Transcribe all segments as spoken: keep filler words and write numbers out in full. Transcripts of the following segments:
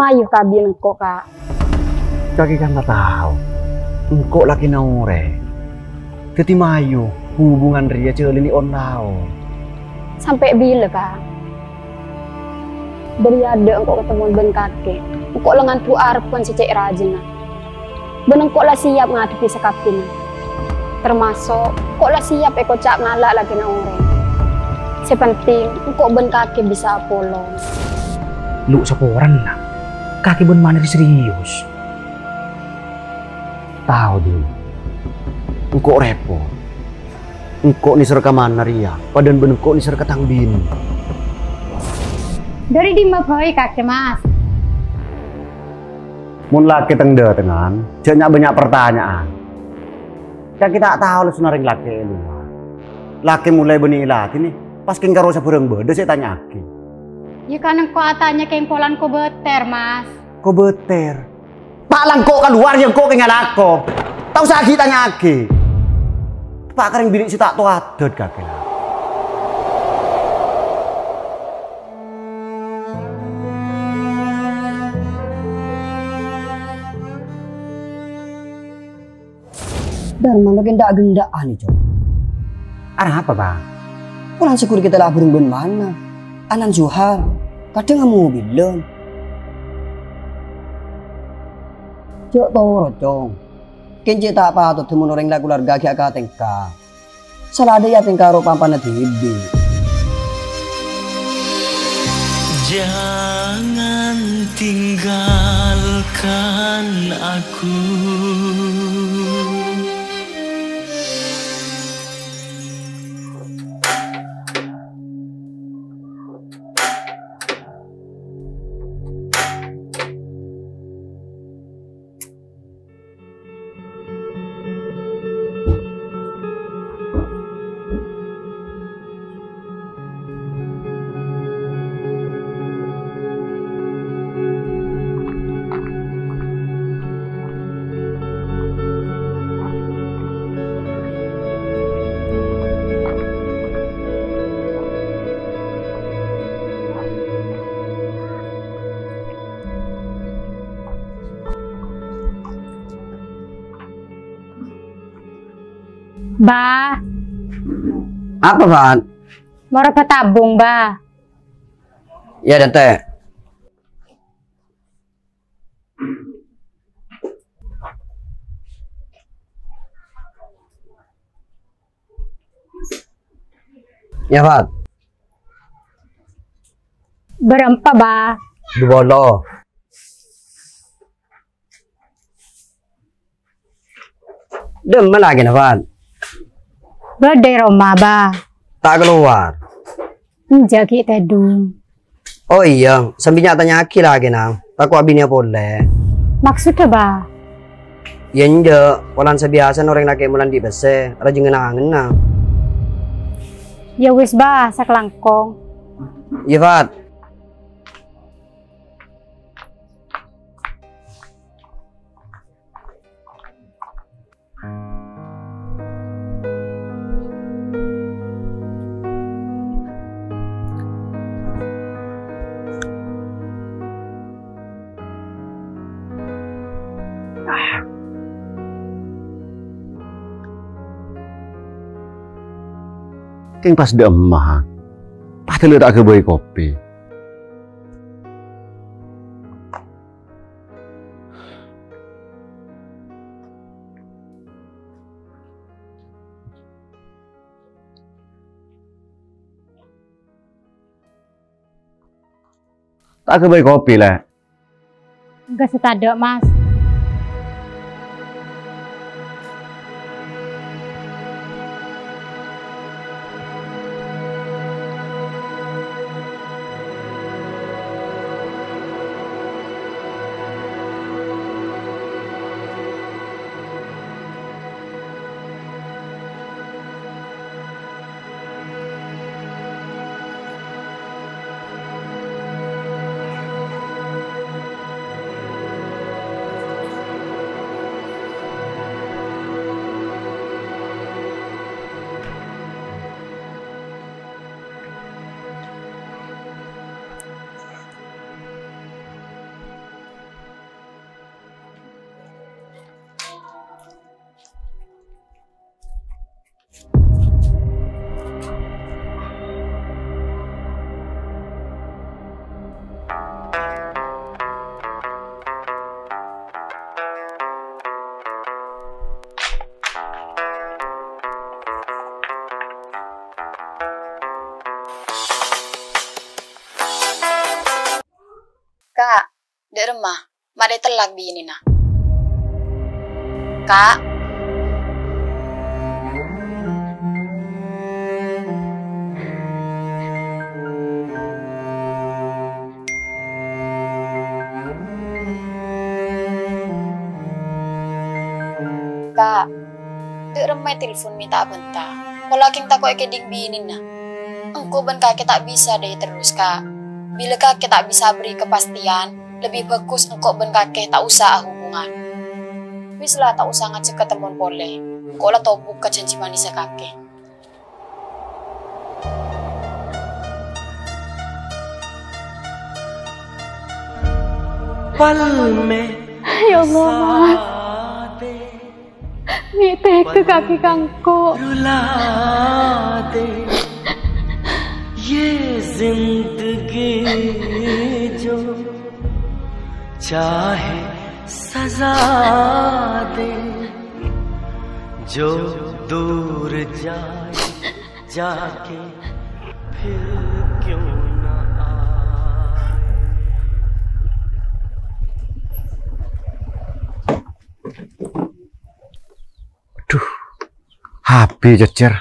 Mayu kabbhi engko', Ka'. Kakè kan la tao, engko' lakèna orèng. Dhâddhi mayu hubungan rèya jhâlâni on-taon. Sampè' bilâ, Ka'? Dâri adâ' engko' katemmowan bân kakè, engko' la ngandhu' arebbhân sè cè' rajâna. Bân engko' la siap ngadhebbhi sakabbhiyânna. Tamaso' engko' la siap èkoca' ngala' lakèna orèng. Sè penting, engko' bân kakè bisa apolong. Lu' saporana, kakè bân Mana rè serius. Tao, Dul. Engko' rèpot. Engko' nèser ka Mana rèya, padâna bân engko' nèser ka tang binè. Dâri dimma bhâi kakè, Mas? Mon lakè teng-dâtengngan, jhâ' nya'-bânnya' partanya'an. Kakè ta' tao lebbhuna rèng lakè è lowar. Lakè molaè bânnè èladhinè, pas kèng karo sabhârâng bâdâ sè ètanya'aghi. Iyâ kan engko' atanya kèng polana kobâtèr, Mas. Kobâtèr? Pa' la engko' kalowar, iyâ engko' kèng alako. Ta' osa ghi' tanya'aghi. Teppa' ka rèng binè' sè ta' tao adât kakè la. Darman lagi ndak genda'an, Cong. Arapa, Bang? Polana sè ghuru kita la abhâreng bân Mana. Anan Suhar, kadhâng amobilan. Jhâ' toro', Cong. Kèng cè' ta' patodda mon orèng la kalowarga ghi' akatèngka. Sala dâ' iyâ tèngka ro' pampana dhibi'. Jangan tinggalkan aku. Ba. Apa, Fat? Mara bâtabung, Ba. Iyâ, Dante. Iyâ, Fat. Bârâmpa, Ba? Dupolo. Dimma lakèna, Fat? Bâdâ è roma, Ba. Ta' kalowar? Enjâ', ghi' tèdung. Oh iyâ, sambi nya'-tanya'aghi lakèna, tako' abinèa polè. Maksoddhâ, Ba? Iyâ enjâ', polana sabiyasana orèng lakè' mola andi' pèssè, rajâ ngen-angenna. Iyâ wis, Ba, sakalangkong. Iyâ, Fat. Kèng pas dâ' emma, ha? Padahal ta' aghâbây kopi. Ta' aghâbây kopi, Lè'. Enggak, sè tadâ', Mas. Ka', dâ' remma, marè tellak binèna. Ka'. Ka', dâ' remma ètelpon mè' ta' abânta. Pola kèng tako' èkèdhing binèna. Engko' bân kakè ta' bisa dâi terros, Ka'. Bilâ kakè ta' bisa aberri' kapastèyan, lebbi bhâghus engko' bân kakè ta' osa ahubungan. Wis la, ta' osa ngajhâk katemmowan polè. Engko' la tobuk ka jhânjhi manèssa kakè. Ya Allah, Mas. Mè' tèghâ kakè ka engko'. ये जिंदगी जो चाहे सजा दे, जो दूर जाए जाके फिर क्यों ना आए। Adhu, H P jhejjhâr.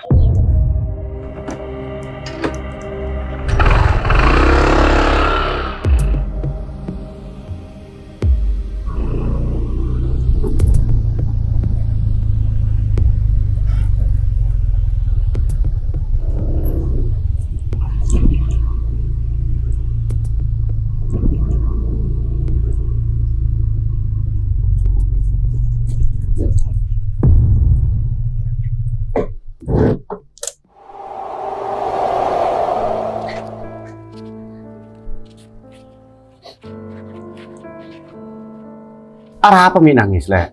Arapa mè' nangès, Lè'?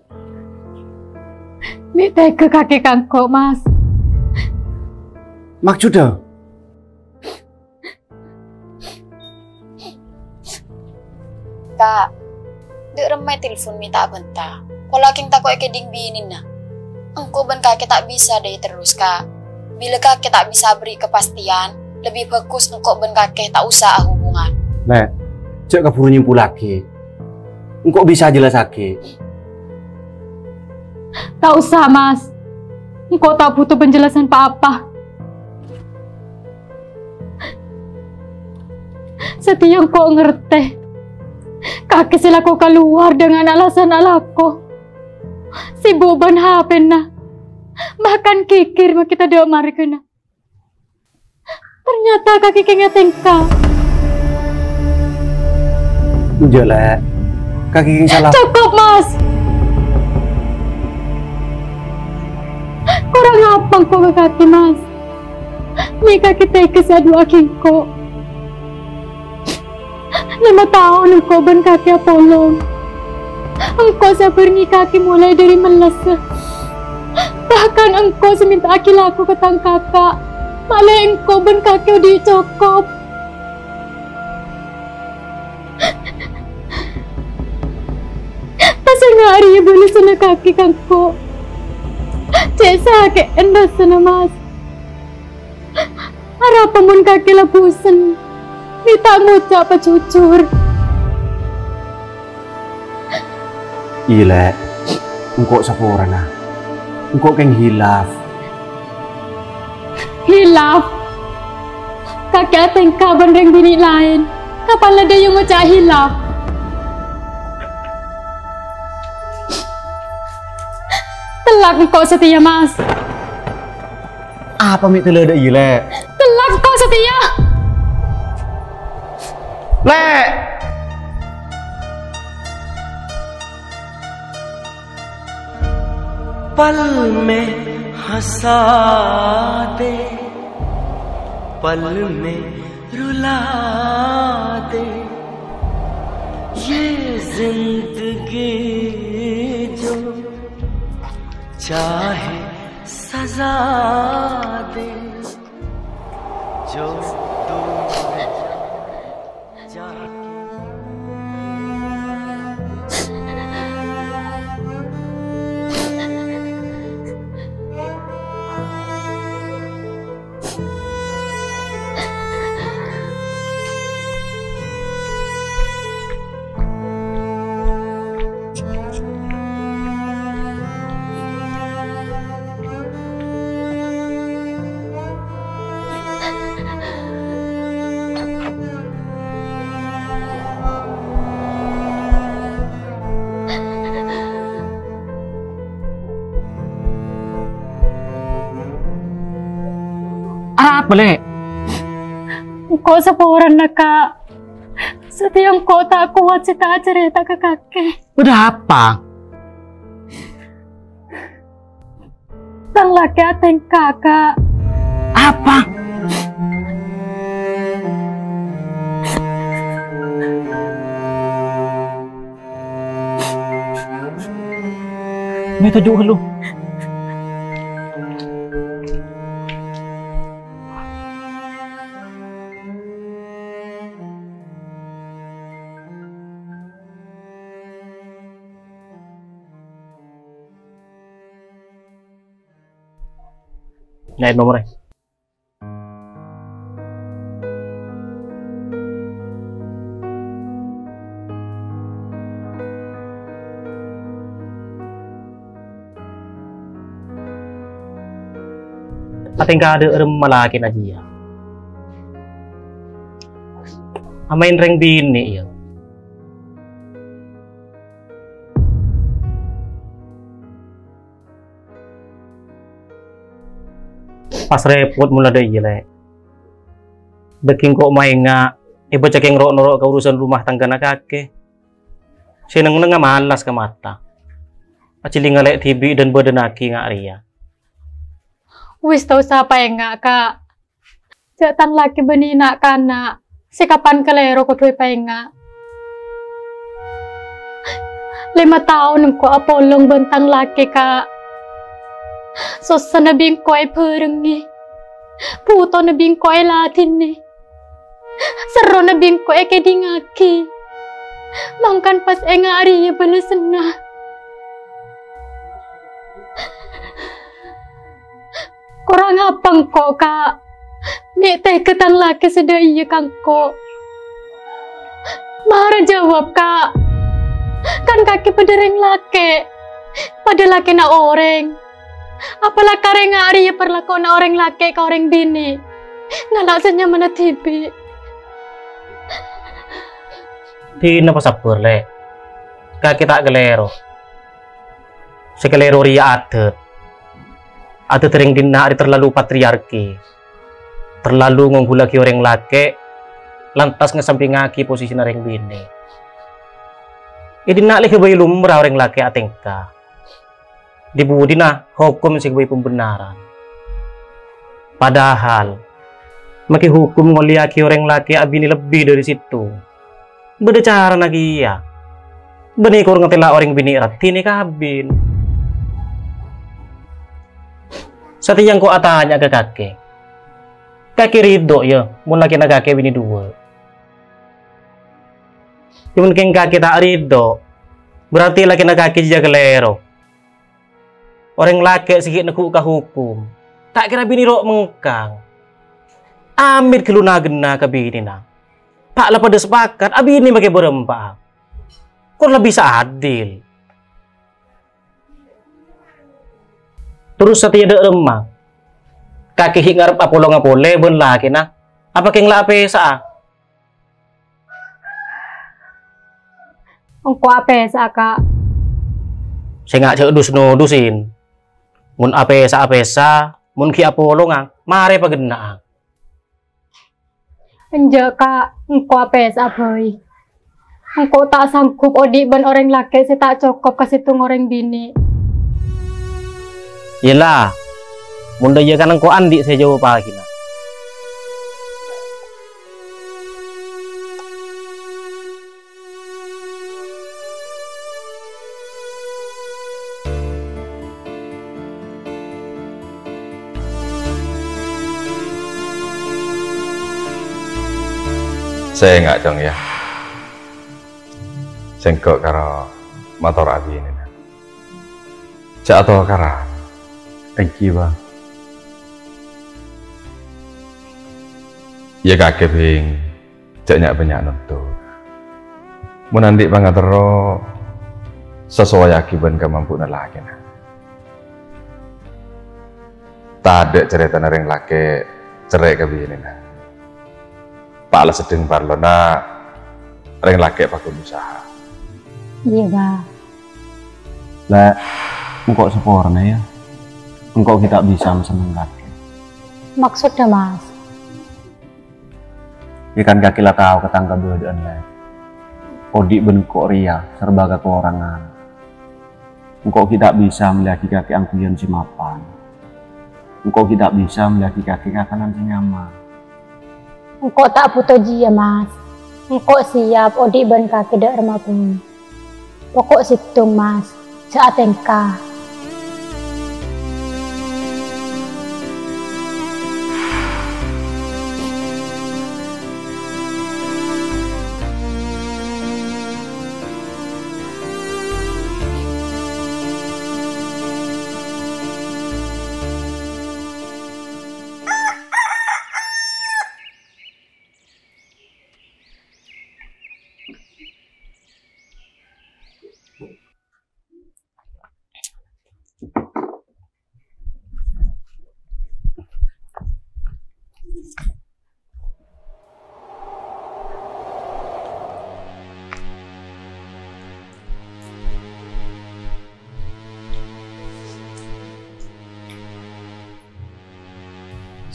Mè' tèghâ kakè ka engko', Mas. Maksoddhâ? Ka', dâ' remma ètelpon mè' ta' abânta. Pola kèng tako' èkèdhing binèna. Engko' bân kakè ta' bisa dâi terros, Ka'. Bilâ kakè ta' bisa aberri' kapastèyan, lebbi bhâghus engko' bân kakè ta' osa ahubungan. Lè', jhâ' kabhuru nyimpollaghi. Engko' bisa jellassaghi. Ta' osa, Mas. Engko' ta' bhuto penjelasan pa-apa. Satèya engko' ngartè, kakè sè lako kalowar dengan alasan alako. Sibuk bân H P-na. Bahkan kèkèr makè tadâ' marghâna. Ternyata kakè kèng atèngka. Enjâ', Lè'. Kakè kèng sala. Cokop, Mas! Korang apa engko' ka kakè, Mas? Mè' kakè tèghâ sè adu'âghi engko'. Lèma taon engko' bân kakè apolong. Engko' sè abhârengngè kakè molaè dâri mellassa. Bahkan engko' sè mènta'aghi lako ka tang kaka'. Malè engko' bân kakè odi' cokop. Pasengnga' rèya bâlessanna kakè ka engko'. Cè' sakè'en rassana, Mas. Arapa mon kakè la bosen, mè' ta' ngoca' pajhujhur? Iyâ, Lè'. Engko' saporana. Engko' kèng hilaf. Hilaf? Kakè atèngka bân rèng binè' laèn. Kapan la dâyung ngoca' hilaf? Tellak engko' satèya, Mas. Apa mè' tella dâ' iyâ, Lè'? Tellak engko' satèya. Lè'! पल में हंसा दे, पल में रुला दे, ये जिंदगी जो चाहे सजा दे, जो दूर जाके। Malè. Engko' saporana, Ka'. Satèya engko' ta' kowat sè ta' acarèta ka kakè. Bâdâ apa? Tang lakè atèngka, Ka'. Apa? Mè' toju' ghâllu. Nyaèt nomorra. Atèngka dâ' remma lakèna jiyâ. Amaèn rèng binè', yâ. Pas rèpot mon la dâ' iyâ, Lè'. Dâgghi' engko' maènga' èbâca kèng ro'-noro' ka urusan rumah tanggana kakè. Sè neng-ennengnga malas ka mata. Ajhillinga Lè' dhibi' dan bâdânnaghi nga' rèya. Wis, ta' osa paènga', Ka'. Jhâ' tang lakè bânnè na'-kana' sè kapan kalèro kodhu èpaènga'. Lèma taon engko' apolong bân tang lakè, Ka'. Sossana bi' engko' èbhârengngè. Bhutona bi' engko' èladhinè. Serrona bi' engko' èkèdingngaghi. Mangkana pas ènga' arèya bâlessanna. Korang apa engko', Ka'? Mè' tegghâ tang lakè sè dâ' iyâ ka engko'. Mara jawab, Ka'. Kan kakè padâ rèng lakè'. Padâ lakèna orèng. Apalakar ènga' arèya parlakona orèng lakè' ka orèng binè'. Ngala' sè nyamana dhibi'. Dinah pasabbhâr, Lè'. Kakè ta' kalèro. Sè kalèro rèya adât. Adât rèng dinna' rè terlalu patriarki. Terlalu ngonggullaghi orèng lakè', lantas ngasampingngaghi posisina rèng binè'. È dinna' lè ghâbây lumrah orèng lakè' atèngka. Di-budina hokom sè ghâbây pambhennaran. Padahal, makè hokom ngolèyaghi orèng lakè' abinè lebbi dâri sèttong. Bâdâ carana kèya. Bânnè kor ngatèla' orèng binè' raddhinè kabin. Satèya engko' atanya'a ka kakè. Kakè ridho, yâ, mon lakèna kakè binè duwâ'. Yâ, mon kèng kakè ta' ridho, berarti lakèna kakè jiyâ kalèro. Orèng lakè' sè ghi' neggu' ka hokom, ta' kèra binè ro' mengkang. Amèt ghâllu na-ghâna ka binèna. Pa' la padâ sapakat, abinè makè bârâmpa'a. Kor la bisa adil. Terros satèya dâ' remma. Kakè ghi' ngarep apolonga polè bân lakèna. Apa kèng la apèsa'a? Engko' apèsa'a, Ka'. Sènga' jhâ' dus-nodusin. Mon apèsa, apèsa, mon ghi' apolonga, marè paghenna'an. Enjâ', Ka', engko' apèsa'a bhâi. Engko' ta' sanggup odi' bân orèng lakè' sè ta' cokop ka sèttong orèng binè'. Yella, mon dâ' iyâ kan engko' andi' sè èjâwâbhâghina. Sènga', Cong, yâ. Sèngko' karo mator abinèna. Jhâ' atokaran. Èngghi, Bâ. Yâ, kakè, Bhing. Jhâ' nya'-bânnya' nonto. Mon andi' pangaterro, sasowayaghi bân kamampowanna lakèna. Tadâ' carètana rèng lakè' cerrè' ka binèna. Pa' la seddheng parlona rèng lakè' paggun usaha. Iyâ, Bâ. Lè', engko' saporana, yâ. Engko' ghi' ta' bisa masenneng kakè. Maksodda, Mas? Yâ kan kakè la tao ka tang kabâdâ'ân, Lè'. Odi' bân engko' rèya serba kakorangan. Engko' ghi' ta' bisa mellèyaghi kakè angghuyan sè mapan. Engko' ghi' ta' bisa mellèyaghi kakè kakanan sè nyaman. Engko' ta' bhuto jiyâ, Mas. Engko' siap odi' bân kakè dâ' remma bhâi. Poko' sèttong, Mas. Jhâ' atèngka.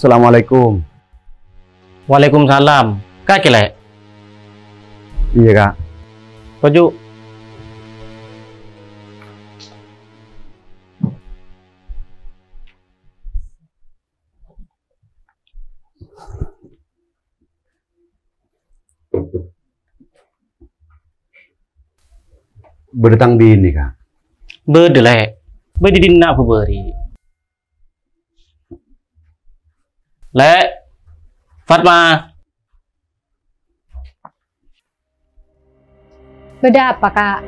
Assalamualaikum. Waalaikumsalam. Kakè, Lè'? Iyâ, Ka'. Toju'. Bâdâ tang binè, Ka'? Bâdâ, Lè'. Bâdâ dinna' bâbâri'. Lè', Fatma. Bâdâ apa, Ka'?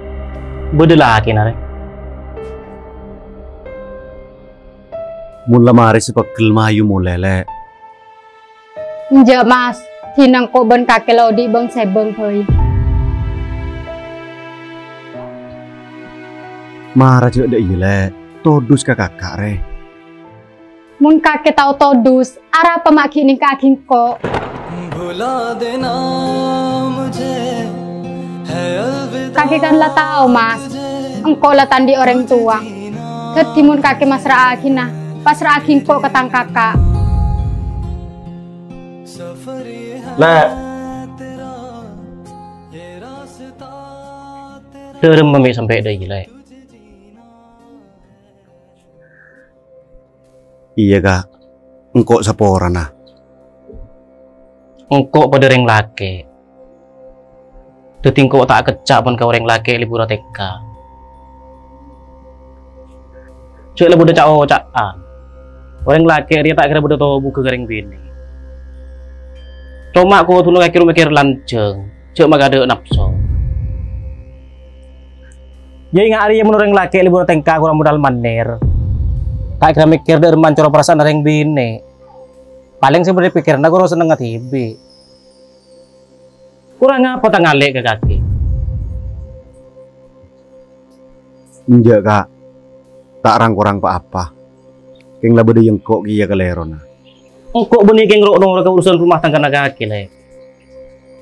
Bâdâ lakèna, rè. Mon la marè sè pegghel mayu molè, Lè'. Enjâ', Mas. Dina engko' bân kakè la odi' bâng-sèbâng bhâi. Mara jhâ' dâ' iyâ, Lè'. Todus ka kaka', rè. Mon kakè tao todus, arapa ma' ghi' nèngka'aghi engko'? Kakè kan la tao, Mas. Engko' la ta' andi' orèng towa. Dhâddhi mon kakè masra'aghina, pasra'aghi engko' ka tang kaka'. Lè'. Dâremma mè' sampè' dâ' iyâ, Lè'? Iyâ, Ka'. Engko' saporana. Engko' padâ rèng lakè'. Dhâddhi engko' ta' akecca' bân ka orèng lakè' lebur atèngka. Jhâ' la bâdâ ca'-oca'an. Orèng lakè' rèya ta' kèra bâdâ tobugghâ ka rèng binè'. Coma kodhuna kakè ro mèkkèr lanjhâng, jhâ' makadâ' napso. Yâ, enga' rèya mon orèng lakè' lebur atèngka korang modal manèr. Ta' kèra mèkkèr dâ' remma coro parasa'anna rèng binè'. Palèng sè bâdâ è pèkkèranna koro sennengnga dhibi'. Korang apa tang alè' ka kakè? Enjâ', Ka'. Ta' rang-korang pa-apa. Kèng la bâdâ engko' kèya kalèrona. Engko' bânnè kèng ro'-noro' ka urusan rumah tanggana kakè, Lè'.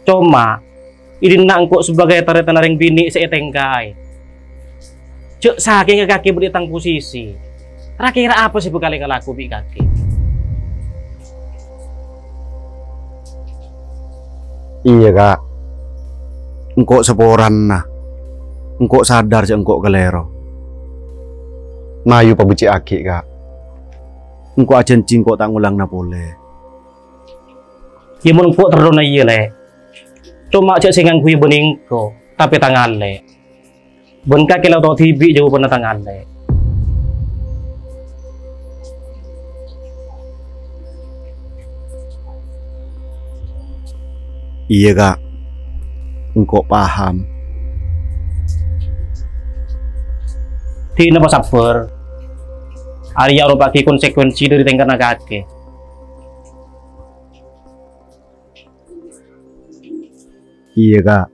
Coma, è dinna' engko' sabâgâi tarètanna rèng binè' sè ètèngkaè. Jhâ' sakènga kakè bâdâ è tang posisi. Ra-kèra apa sè bhâkal èkalako bi' kakè? Iyâ, Ka'. Engko' saporana. Engko' sadar jhâ' engko' kalèro. Mayu pabhecce'aghi, Ka'. Engko' ajhânjhi engko' ta' ngolangana polè. Yâ, mon engko' terrona iyâ, Lè'. Coma jhâ' sè ngangghuy bânnè engko', tapè tang alè'. Bân kakè la tao dhibi' jâwâbhânna tang alè'. Iyâ, Ka'. Engko' paham. Dina pasabbhâr. Arèya aropa'aghi konsekuensi dâri tèngkana kakè. Iyâ, Ka'.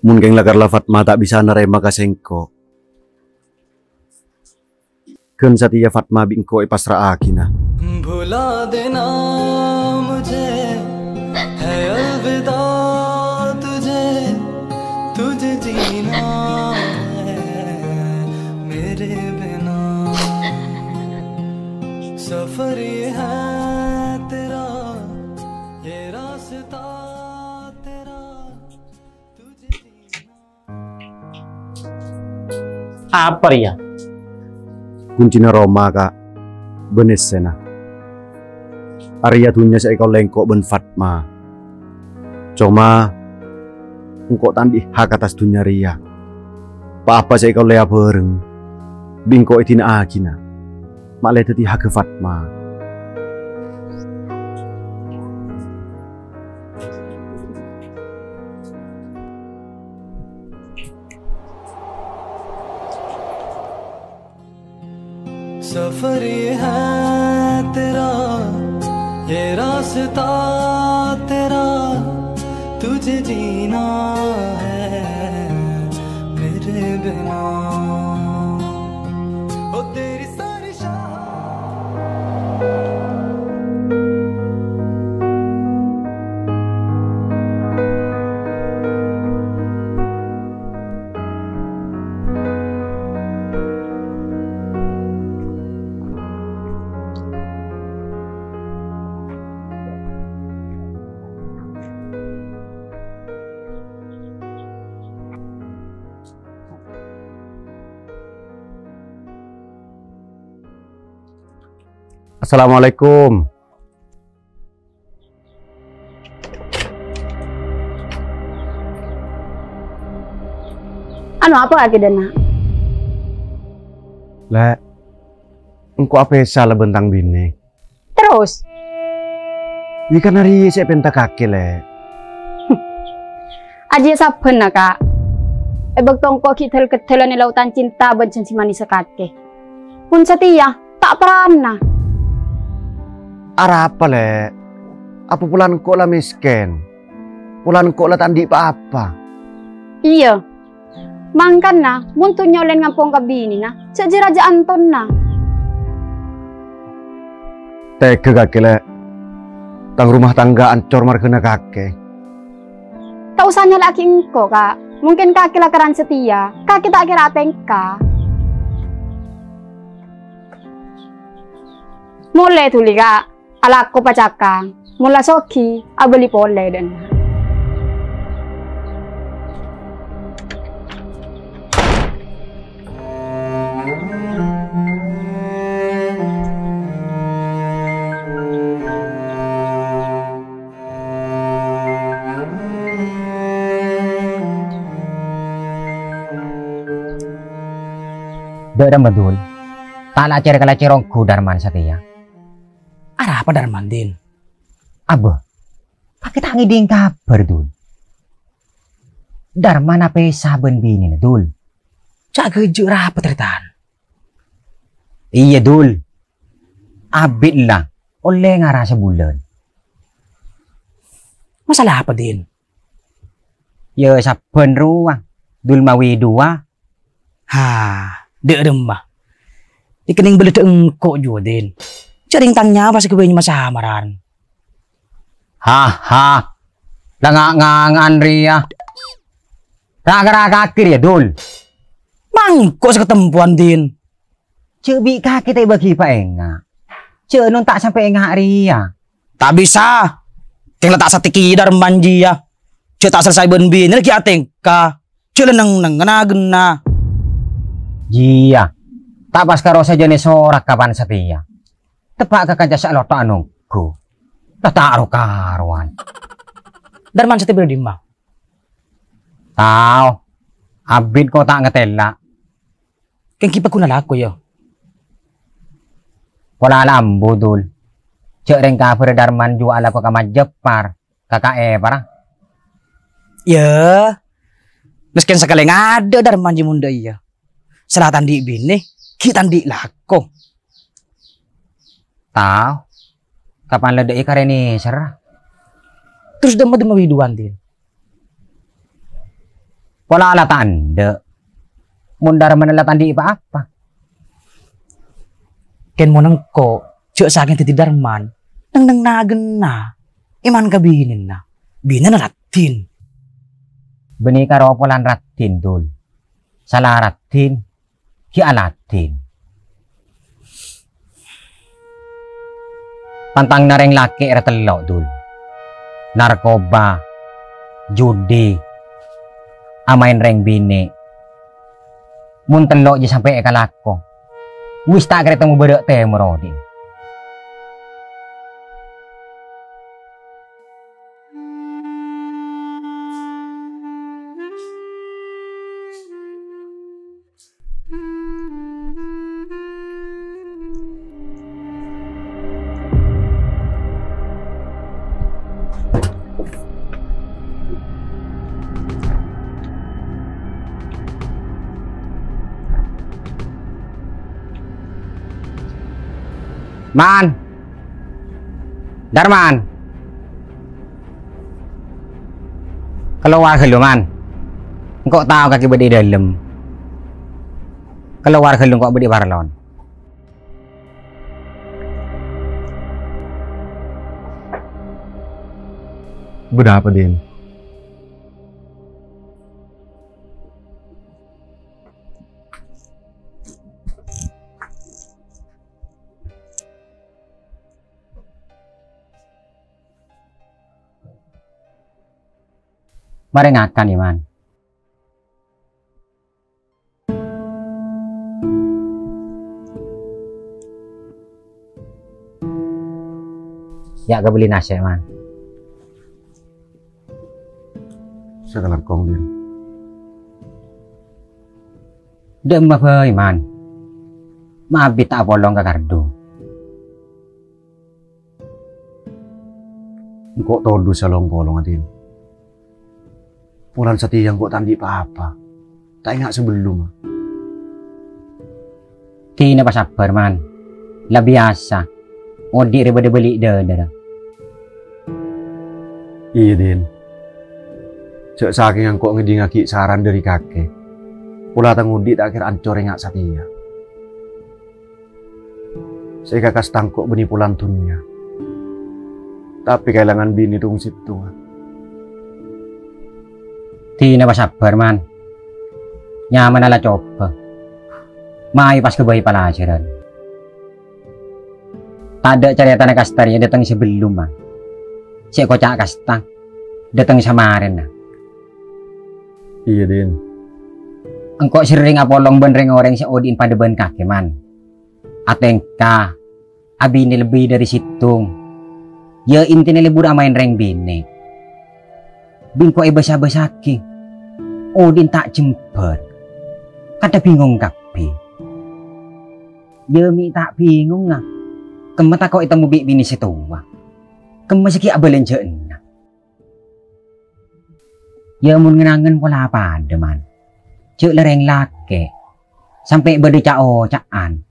Mon kèng la Karla Fatma ta' bisa narèma ka sèngko', ghân satèya Fatma bi' engko' èpasra'aghina. भुला देना मुझे, है अलविदा तुझे, तुझे जीना है मेरे बिना। सफर ये है तेरा, ये रास्ता Apa rèya? Kuncina roma, Ka', bân essèna. Arèya dhunnya sè èkaollè engko' bân Fatma. Coma, engko' ta' andi' hak attas dhunnya rèya. Pa-apa sè èkaollè abhâreng, bi' engko' èdina'aghina. Ma'lè dhâddhi hakka Fatma. सफर ये है तेरा, ये रास्ता तेरा, तुझे जीना है मेरे बिना। ओ तेरी सारी शाम Assalamualaikum. Anu, apa lagi, Dana? Lè', engko' apèsa la bân tang binè. Terros? Yâ, kan arèya sè èpènta kakè, Lè'. Ajiyâ sabbhân, na, Ka'. È bâkto engko' ghi' dhâl-ghâddhâlân è lautan cinta bân janji manèssa kakè. Mon satèya, ta' parana. Arapa, Lè'? Apa polana engko' la mèskèn? Polana engko' la ta' andi' pa-apa. Iyâ. Mangkana, mon dhunnya ollè ngampong ka binèna, jhâ' jâ-rajâ antonna. Tegghâ kakè, Lè'. Tang rumah tangga ancor marghâna kakè. Ta' osa nyala'aghi engko', Ka'. Mungkin kakè lakaran satèya, kakè ta' kèra atèngka. Molè dhuli, Ka'. Alako pacakang. Mon la soghi, abâli polè, Dana. Dâ' remma, Dul. Ta' lacèr-kalacèr ongghu Darman satèya. Arapa Darman, Din? Abâ, kakè ta' ngèdhing kabhâr, Dul. Darman apèsa bân binèna, Dul. Ca' ghâjâ' arapa, tarètan? Iyâ, Dul. Abit la ollè ngara sabulân. Masalah apa, Din? Yâ, sabbhân rowa, Dul mawi duwâ. Ha, dâ' remma. Èkennèng bâlâ dâ' engko' juwâ, Din. Jhâ' rèng tang nyawa sè ghâbây nyama samaran. Ha, ha. La nga'-nganga'an rèya. Ra-, ra-, kakè rèya, Dul. Mangko' sè katempowan, Din. Jhâ' bi' kakè ta' èbâghi paènga'. Jhâ' non ta' sampè' ènga' rèya. Ta' bisa. Kèng la ta' satèkè Darman jiyâ. Jhâ' ta' selesai bân binè laghi atèngka. Jhâ' la neng-nengngen aghânna. Jiyâ. Ta' pas karo sajâna èsorak kapan satèya. Teppa' ka kanca sè alotto'an ongghu. La ta' ro-karowan. Darman satèya bâdâ è dimma? Tao. Abit ko ta' ngatèla'. Kèng ghi' paggun alako, yâ? Pola la ambu, Dul. Jhâ' rèng kabhârra Darman juwâ alako ka Majapar, ka K E para. Yâ, mèskèn sakalè ngadâ' Darman jiyâ mon dâ' iyâ. Sala ta' andi' binè, ghi' ta' andi' lako. Tao. Kapan la dâ' èkarèna sèra? Terros dâ' emma, dâ' emma biduwan, Din? Pola la ta' endâ'. Mon Darman la ta' andi' pa-apa. Kèng mon engko', jhâ' sakèng dhâddhi Darman, neng-nengngen aghânna, èman ka binèna. Binèna raddhin. Bânnè karo polana raddhin, Dul. Sala raddhin, ghi' aladdhin. Tantanganna rèng lakè' rè tello', Dul. Narkoba, judi, amaèn rèng binè'. Mon tello' jâ' sampè' èkalako, wis ta' kèra ètemmo bârâ' tèmor odi'. Man! Darman! Kalowar ghâllu, Man. Engko' tao kakè bâdâ è dâlem. Kalowar ghâllu, engko' bâdâ è parlon. Bâdâ apa, Din? Marè ngakan, yâ, Man. Yâ, kabelli nasè', Man. Sakalangkong, Din. Dâ'emma bhâi, Man. Ma' abit ta' apolong ka Kardo. Engko' todus along-polong, Din. Polana satèya engko' ta' andi' pa-apa. Ta' enga' sabellunna. Dinah pasabbhâr, Man. La biyasa. Odi' rè bâdâ bâli' dâlâ. Iyâ, Din. Jhâ' sakèng engko' ngèdingngaghi saran dâri kakè, pola tang odi' ta' kèra ancor enga' satèya. Sè èkakasta engko' bânnè polana dhunnya, tapè kaèlangan binè tong-settonga. Dinah pasabbhâr, Man. Nyamana la cobâ. Mayu pas ghâbây palajaran. Tadâ' carètana kasta rèya dâteng sabellunna. Sè èkoca' kasta, dâteng samarèna. Iyâ, Din. Engko' serrèng apolong bân rèng-orèng sè odi'na padâ bân kakè, Man. Atèngka, abinè lebbi dâri sèttong. Yâ, intina lebur amaèn rèng binè'. Bi' engko' èbâsa-bâsaghi. Odi'na ta' jembhâr. Kadhâ bingong kabbhi. Yâ, mè' ta' bingongnga. Kemma tako' ètemmo bi' binè sè towa. Kemma sè ghi' abâlânjhâ'âna. Yâ, mon ngen-angen pola padâ, Man. Jhâ' la rèng lakè'. Sampè' bâdâ ca'-oca'an.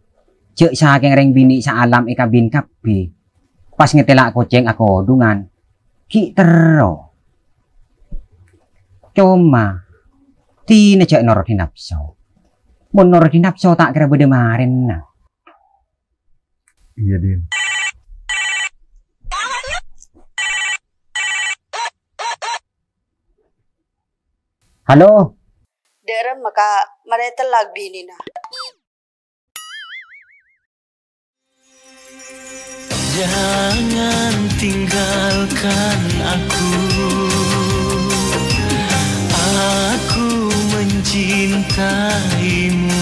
Jhâ' sakèng rèng binè' saalam èkabin kabbhi. Pas ngatèla' kocèng akodhungan. Ghi' terro. Coma, dinah jhâ' noro'è napso. Mon noro'è napso ta' kèra bâdâ marèna. Iyâ, Din. Halo? Dâ'remma, Ka', marè tellak binèna. Jangan tinggalkan aku. Aku mencintaimu.